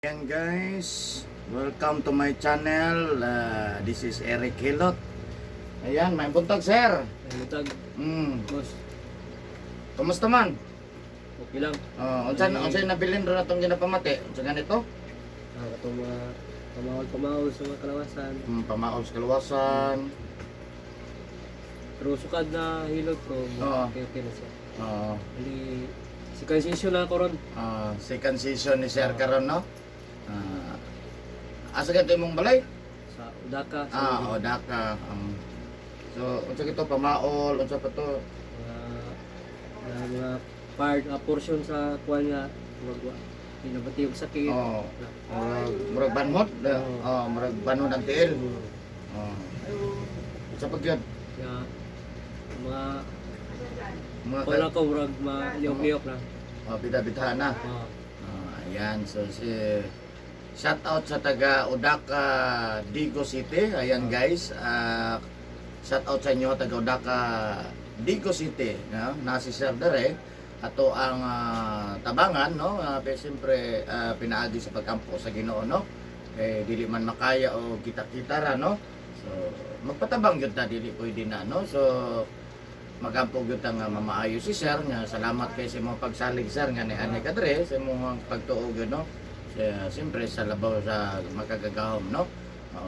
Ayan guys, welcome to my channel. This is Eric Hilot. Ayan, may buntag, sir. Ay, butag, boss. Kumusta man? Okay lang. Oh, unsa unsa nabilin ro natong ginapamati? Unsa ganito? Ah, katong mga pamawol-pamawol sa mga kalawasan. Pamaol sa kaluwasan. Pero sukad na hilot ko, Oo. okay, okay na siya. Oh, Ali, si session na ako ron. Second season ni sir karon, no? Asa ganito imong balay? Sa Udaka. Sa Ah, Odaka. So, unsa gito pamaol, unsa pa to? Mga, na mga part, portion sa kuan nga, magwa. Di nabati og sakit. Oh, murag murag banhod. Oo. Oh, murag banhod ang tiil. Oh. Unsa pa gyud? Nga, mga, Mga kuan ako, murag maliyok-liyok na. Oh, bida-bida na. Ah, Ah, ayan, so si shout out sa taga Odaka, Digo City. Ayan guys, shout out sa inyo taga Odaka, Digo City, no? Nasi Sir dere ato ang tabangan, no? Pero siyempre pinaagi sa pagkampo sa Ginoo, no? Eh dili man makaya o kita-kita ra, no? So magpatabang gyud ta, dili pwede na, no? So magampo gyud ta nga mamaayo si sir nga salamat kay sa imong pagsalig, sir, nga ni ani ka dere sa imong pagtuo gyud, no? Sa siyempre sa labaw sa makagagahom, no?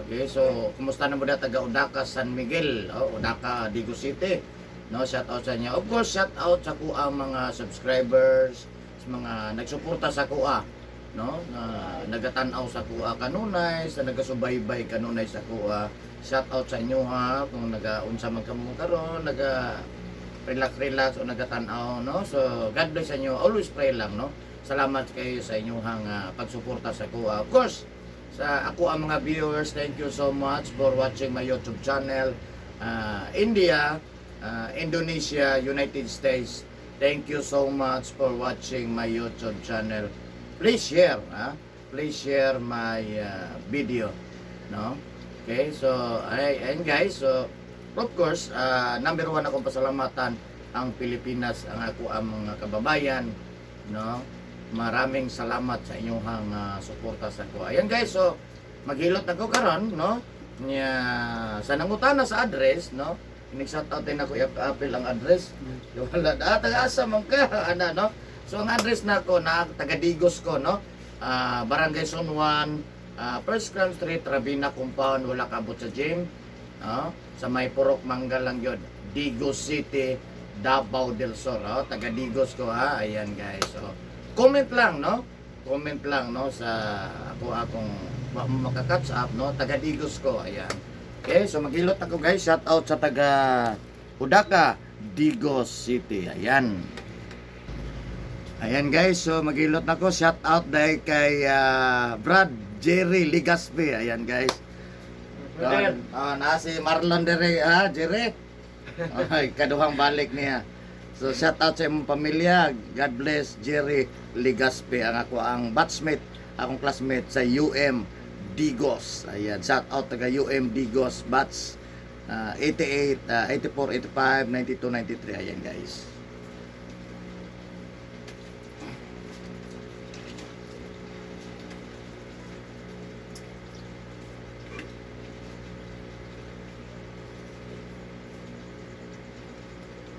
Okay, so kumusta na mo da taga Odaka, San Miguel, oh, Odaka, Digo City, no? Shout out sa inyo. Of course, shout out sa kuha mga subscribers, sa mga nagsuporta sa kuha, no, na nagatan-aw sa kuha kanunay, sa nagasubaybay kanunay sa kuha. Shout out sa inyo ha, kung nagaunsa man kamo karon, naga relax relax o nagatan-aw, no? So God bless sa inyo, always pray lang, no? Salamat kayo sa inyong pagsuporta sa kuha. Of course, sa ako ang mga viewers, thank you so much for watching my YouTube channel. India, Indonesia, United States, thank you so much for watching my YouTube channel. Please share, ha? Please share my video, no? Okay, so ay, ayun guys, so of course, number one akong pasalamatan ang Pilipinas, ang ako ang mga kababayan, no? Maraming salamat sa inyong suporta sa ko. Ayan guys, so maghilot ako karon, no? Nya sa nangutana sa address, no? Inig-shout out din ako i-apple ang address. Wala na, taga asa man ka, ana, no? So ang address nako na taga Digos ko, no? Barangay San Juan, First Crown Street, Rabina Compound, wala kabot sa gym. No? Sa may Purok Manggal lang yun. Digos City, Davao del Sur. Oh, taga Digos ko ha. Ayan guys. So, comment lang, no? Comment lang, no, sa ako akong wa mo maka-catch up, no? Taga Digos ko. Ayan. Okay, so maghilot ako guys. Shout out sa taga Udaka, Digos City. Ayan. Ayan guys, so maghilot na ko. Shout out dahil kay Brad Jerry Ligaspi. Ayan guys. Brother. Na si Marlon dere, ha, Jerry. Ay, kaduhang balik niya. So shout out sa imong pamilya. God bless Jerry Ligaspi, ang ako ang batchmate, akong classmate sa UM Digos. Ayan, shout out taga UM Digos batch 88, 84, 85, 92, 93. Ayan guys.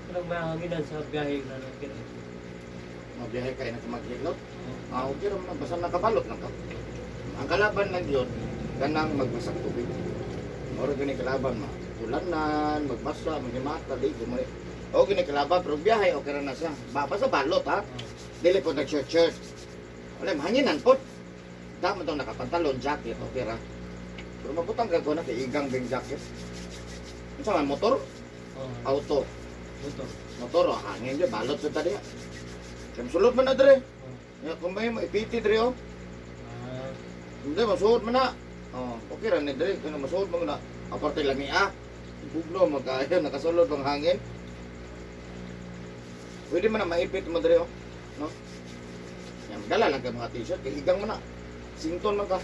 Kanang mahanginan sa biyahe na nakita. Mabiyahe kayo na maghilot. Ah, okay ra man basta nakabalot lang ka. Ang kalaban lang yun, kanang magbasak tubig. Moro gani kalaban ma. Ulanan, magbasa, maghimata, ligo mo. O gani kalaban pero biyahe okay ra na siya. Ba basta balot ha. Dili po nag shirt shirt. Wala mahanginan po. Damo tong nakapantalon, jacket, okay ra. Pero mabutang ka ko na kay igang bing jacket. Unsa man motor? Oh, Auto. motor. Motor oh, hangin jud balot sa tadi. Kaya sulod man na dre. Oh. Ya, kung may ipiti dre oh. Ah, Hindi, masuot man na. Oh, okay ra ni dre, kung masuot man na. Aparte lami ah. Bugno magkayo nakasulod ang hangin. Pwede man na maipit mo dre oh. No? Yan, dala lang ka mga t-shirt, kay igang man na. Sington man ka.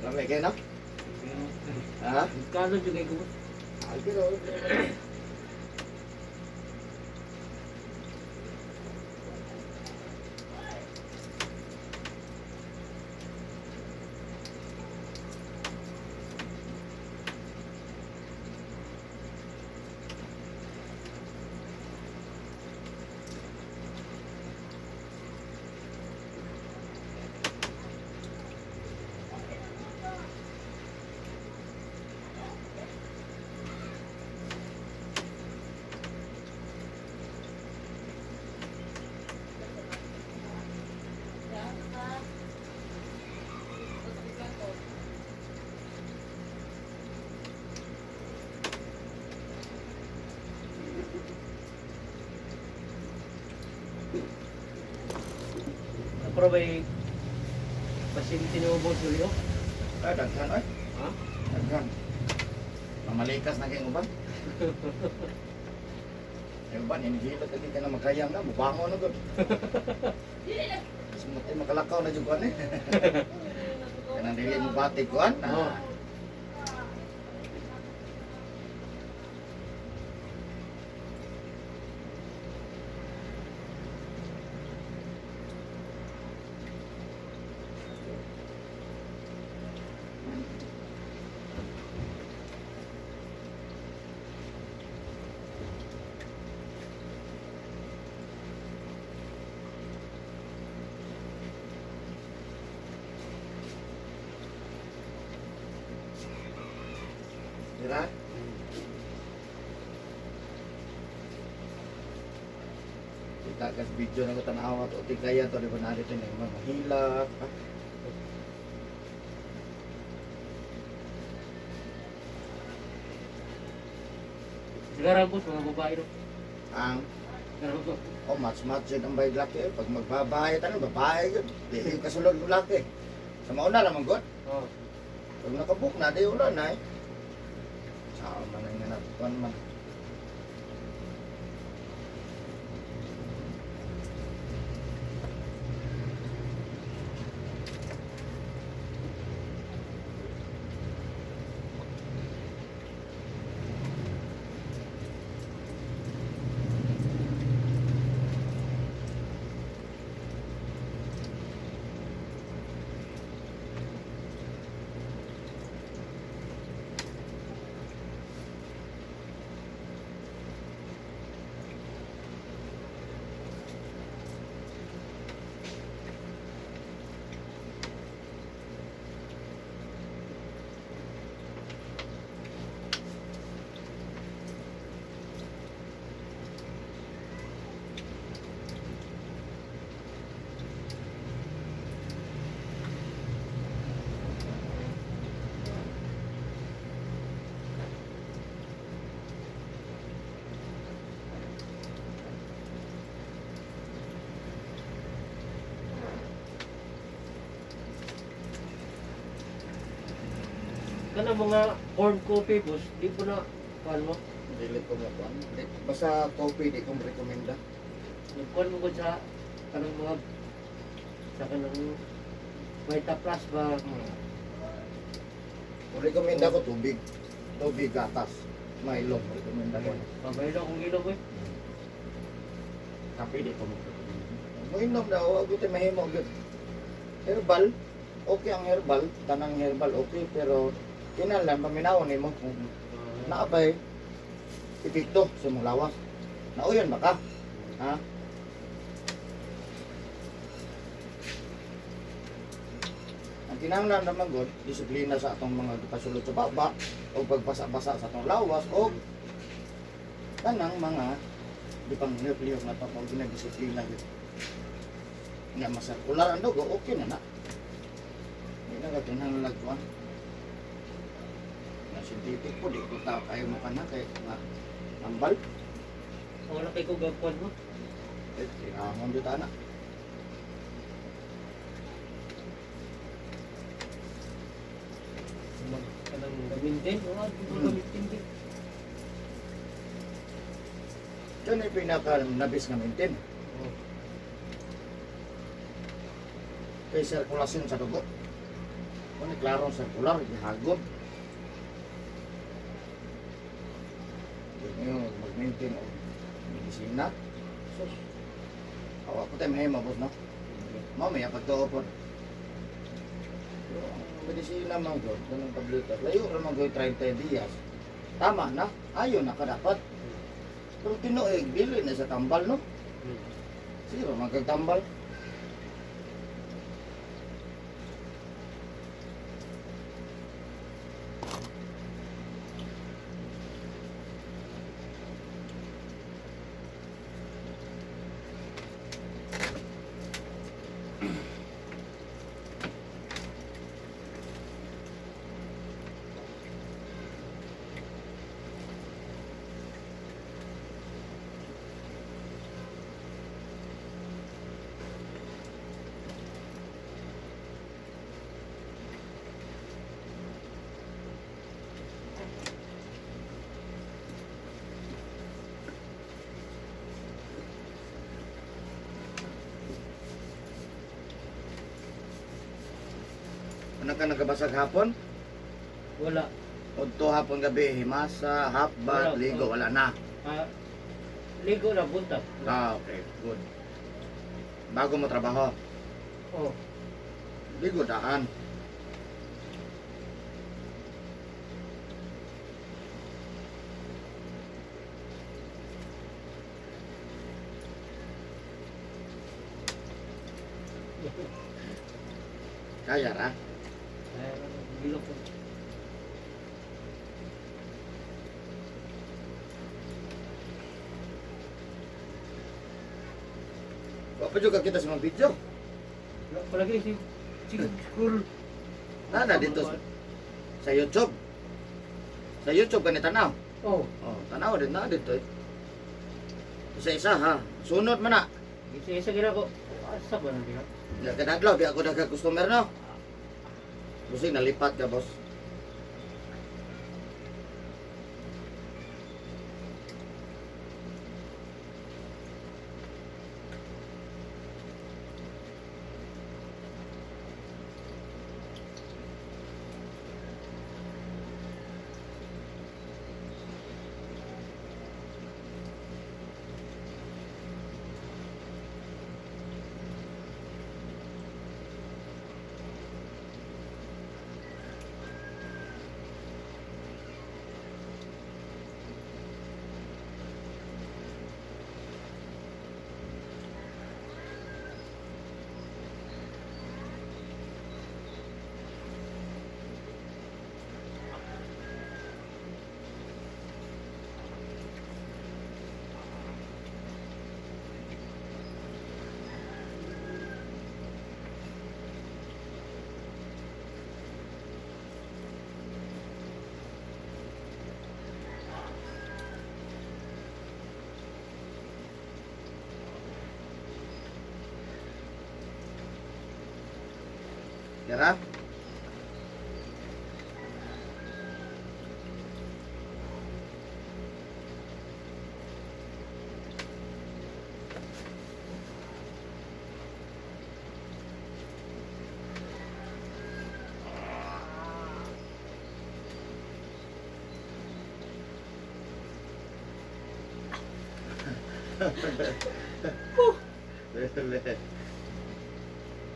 Lami kayo no? Ha? Kano jud kay ko. Ay, pero Pero may pasyente ni boss Julio. Ay, daghan ay. Ha? Daghan. Mamalikas na kayong uban. Ay, uban, inihilot lagi ka na magkayang na, mubango na gud. Sumutay makalakaw na jud kuan eh. Kanang dili mo batik kuan. Oo. Ah. Dira? Kita kas video na ko tanawa to tigaya to di ba na dito ni mga hilak. Ah. Sigara boss mga babae no. Ang Sigara boss. oh match match yun ang bayad laki eh. Pag magbabae tanong babae yun. Di yung kasulod ng laki. Sa mauna lamang god. Oh. Pag nakabook na di wala na eh. Sa man ang nanatuan man. Kana mga corn coffee boss, di po na kuan mo. Dili ko mo kuan. Basta coffee di ko rekomenda. Nagkuan mo gud sa kanang mga sa kanang Vita Plus ba? Kung rekomenda ko tubig. Tubig gatas. Milo rekomenda ko. Pabaylo akong ilog eh. Kape di ko mo. Moinom daw og ito mahimo gyud. Herbal, okay ang herbal, tanang herbal okay pero kinahanglan paminawon nimo kung naabay epekto sa imong lawas. Nauyon ba ka? Ha? Ang kinahanglan naman gud, disiplina sa atong mga gipasulod sa baba o pagbasa-basa sa atong lawas o kanang mga gipanglihok na to kung ginadisiplina gyud. Nga masirkular ang dugo, okay na na. Hindi na ka kinahanglan kuan. Na synthetic po, di ko ta kayo mo kana kay nga ambal. Wala kay ko gagkuan mo. Eh, amon dito ana. Mag kanang gamitin, wala di ko gamitin din. Ito na yung pinaka nabis nga maintain. Oh. Kay sirkulasyon sa dugo. Kung ni klarong sirkular, gihagod. Ngayon, mag-maintain og medisina. Sus. Awa ko tayo mahimo, boss, no? Mamaya pagtuo po. Pero ang medisina man gud, ganung tableta. Layo ra man gud 30 dias. Tama na, ayon na ka dapat. Pero tinuig, dili na sa tambal, no? Sige, man kag tambal. Ano ka nagabasag hapon? Wala. Udto hapon gabi, himasa, hapbat, Wala. ligo, wala na. Ah, ligo na buntag. Ah, okay, good. Bago mo trabaho, Oh, ligo daan. Kaya ra? Ay, bilok ko. Wa pa jud ka kita sa mga video. Wala palagi si si school. Nana dito sa YouTube. Sa YouTube gani tanaw. Oh, Oh, tanaw din na dito eh. Isa-isa ha. Sunod man na. isa-isa gina ko. Asa ba na diha? Ya kadadlaw di ako daghang customer no. Busing nalipat ka, boss. Yara?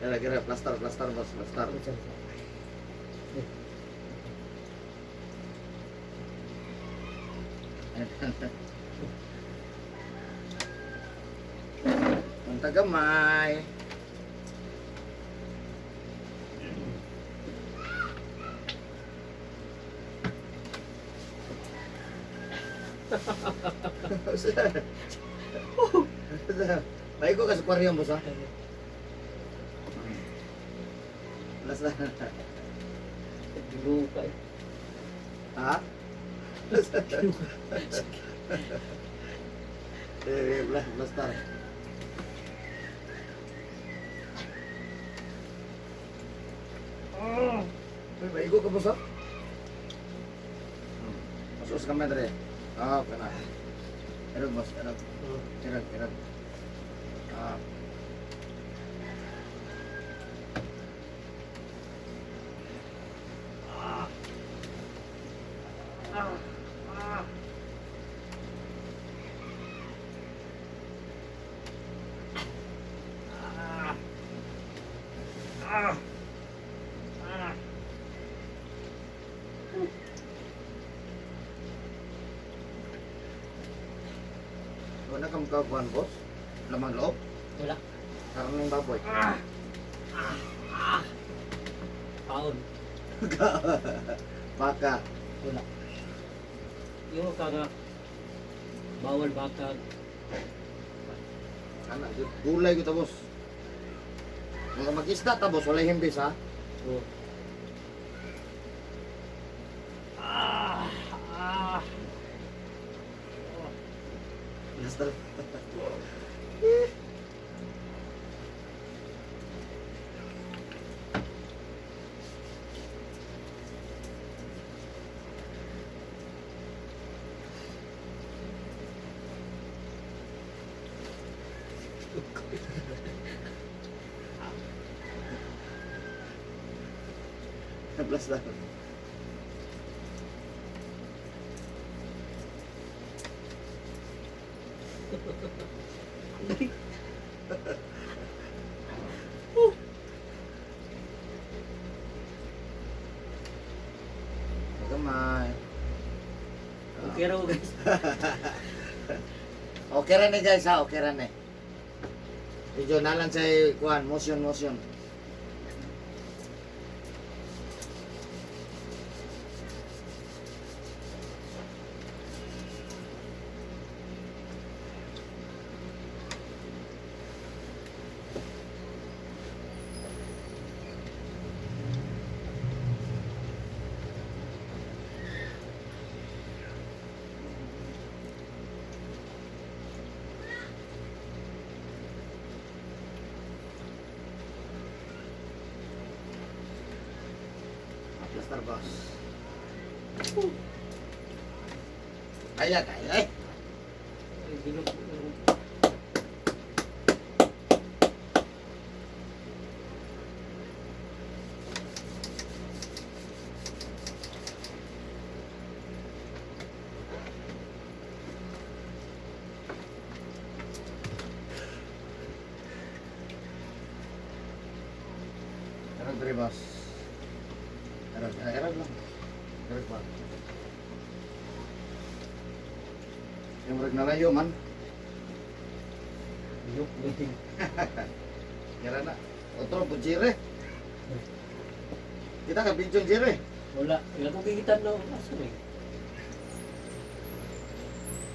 Kira kira plaster plaster boss plaster. Ang tagamay. Maigo ka sa aquarium, boss, ha? Basta. Dulo ka. Eh. Ha? Eh, blastar. Uy, maigo ka, boss, ha? Masus ka dre. Ah, okay na. Erog, boss, erog. Oh. Erog, erog. Ah. Nakam ka kuan, boss? Lamang loob? Wala. Karneng baboy. Paon. Baka. Wala. Yung ka nga bawal baka. Ana, jud. Gulay ko ta, boss. Mga mag-isda ta, boss, walay himbis ha. Oh. Ah, ah. Basta. Basta. Gamay. Okay raw, guys. Okay ra ni, guys, ha, okay ra ni. Medyo nalan sa kuan, motion motion. Plaster, boss. Kaya kaya eh. Ay, bilog. Erag diri, boss. Erag, erag lang. Erag ba? Yung murag nalayo man. Bilog. Bilog. Yara na. Otro po jire. Kita ka video jire. Wala. Wala ko kikita no. Asa eh?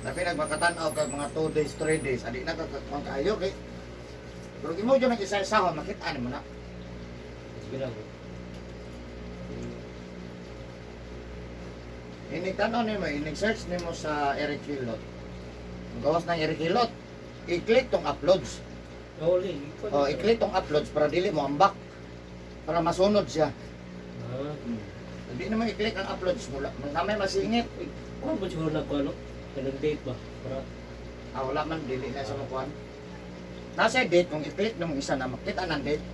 Tapi nagmakatan-aw kag mga 2 days, 3 days, adi na ka kag kaayo kay. Pero imo jud nang isa-isa makita nimo na. Sige lang. Inig tan-aw nimo, inig search nimo sa Eric Hilot. Ang gawas ng Eric Hilot, i-click tong uploads. Nahuli. O, i-click tong uploads para dili mo ambak. Para masunod siya. Ah. Hindi naman i-click ang uploads mula. Namay masingit. Kuha ba siguro na ko ano? Kanang date ba? Para Ah, wala man dili na sa makuan. Nasa date kung i-click nimo isa na makita ng date.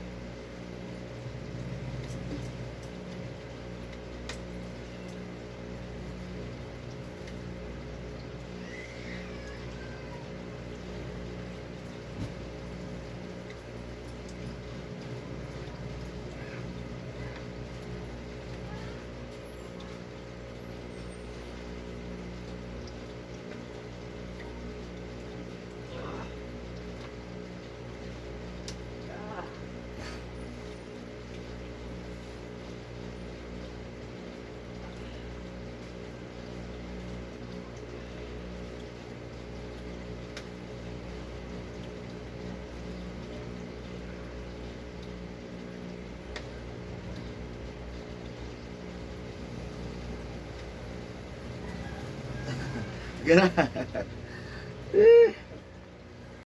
Gana. Eh.